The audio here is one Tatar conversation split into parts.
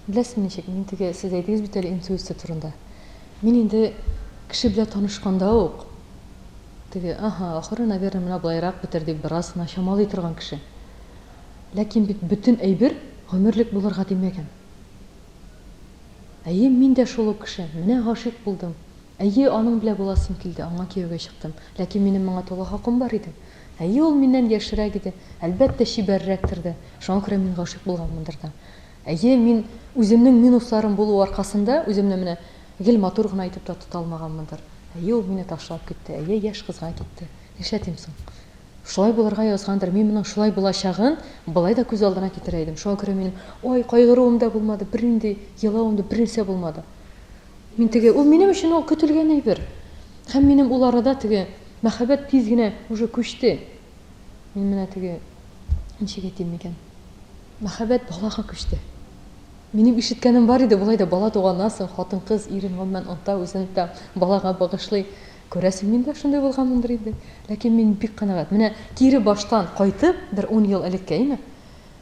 Беләсең ничек, мин теге, сез әйтегез бит әле интуиция турында. Мин инде кеше белән танышканда ук, теге, аһа, ахыры, наверное, менә болайрак бетер дип бераз гына чамалый торган кеше. Ләкин бит бөтен әйбер гомерлек булырга димәгән. Әйе, мин дә шул ук кеше, менә гашыйк булдым. Әйе, аның белән буласым килде, аңа кияүгә чыктым. Ләкин минем моңа тулы хакым бар иде. Әйе, ул миннән яшьрәк иде, әлбәттә, чибәррәктер дә. Шуңа күрә мин гашыйк булганмындыр да. Әйе, мин үземнең минусларым булу аркасында үземне менә гел матур гына итеп тә тота алмаганмындыр. Әйе, ул мине ташлап китте, әйе, яшь кызга китте. Нишләтим соң? Шулай булырга язгандыр. Мин моның шулай булачагын болай да күз алдына китерә идем. Шуңа күрә минем, ой, кайгыруым да булмады, бернинди елавым да, бернәрсә булмады. Мин теге, ул минем өчен ул көтелгән әйбер. Һәм минем ул арада теге мәхәббәт тиз генә уже күчте. Мин менә теге, ничек әйтим микән? Мәхәббәт балага күчте. Минем ишеткәнем бар иде, болай да бала туганнан соң хатын-кыз ирен гомумән оныта, үзен там балага багышлый. Күрәсең, мин дә шундый булганмындыр инде. Ләкин мин бик канәгать. Менә кире баштан кайтып, бер ун ел элеккә, әйме?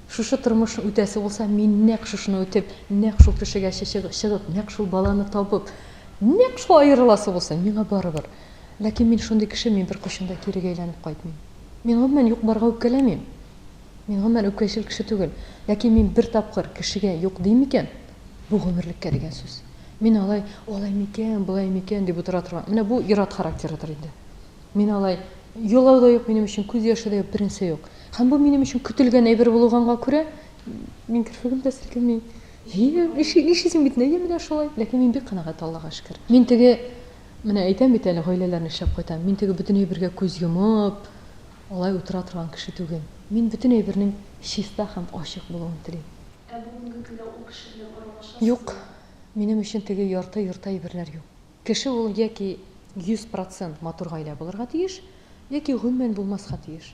Шушы тормышны үтәсе булса, мин нәкъ шушыны үтеп, нәкъ шул кешегә чыгып, нәкъ шул баланы табып, нәкъ шул аерыласы булса, миңа барыбер. Ләкин мин шундый кеше, мин беркайчан да кирегә әйләнеп кайтмыйм. Мин гомумән юк-барга үпкәләмим. Мин гомумән үпкәчел кеше түгел. Ләкин мин бер тапкыр кешегә юк дим икән, бу гомерлеккә дигән сүз. Мин алай, алай микән, болай микән дип утыра торган. Менә бу ир-ат характерыдыр инде. Мин алай, елау да юк минем өчен, күз яше дә юк, бернәрсә юк. Һәм бу минем өчен көтелгән әйбер булганга күрә, мин керфегем дә селкенми. Әйе, нишлисең бит, әйе, менә шулай. Ләкин мин бик канәгать, Аллага шөкер. Мин теге, менә әйтәм бит әле, гаиләләрне эшләп кайтам. Мин теге бөтен әйбергә күз йомып, алай утыра торган кеше түгел. Мин бөтен әйбернең чиста һәм ачык булуын телим. Ә бүгенге көндә ул кеше белән аралашасызмы? Юк. Минем өчен теге ярты-йорты әйберләр юк. Кеше ул яки 100 процент матур гаилә булырга тиеш, яки гомумән булмаска тиеш.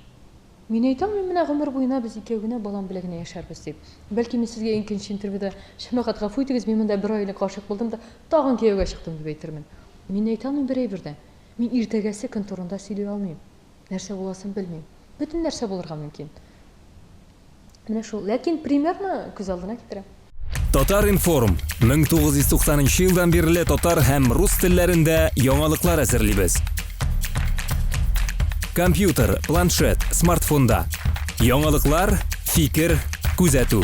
Мин әйтә алмыйм, менә гомер буена без икәү генә, балам белән генә яшәрбез дип. Бәлки мин сезгә икенче интервьюда, Җәмәгать, гафу итегез, мин монда бер ай элек гашыйк булдым да, тагын кияүгә чыктым дип әйтермен. Мин әйтә алмыйм бер әйбер дә. Мин иртәгәсе көн турында сөйли алмыйм. Нәрсә буласын белмим. Бөтен нәрсә булырга мөмкин. Менә шул. Ләкин примерно күз алдына китерәм. Татар-информ, 1990 нчы елдан бирле татар һәм рус телләрендә яңалыклар әзерлибез. Компьютер, планшет, смартфонда. Яңалыклар, фикер, күзәтү.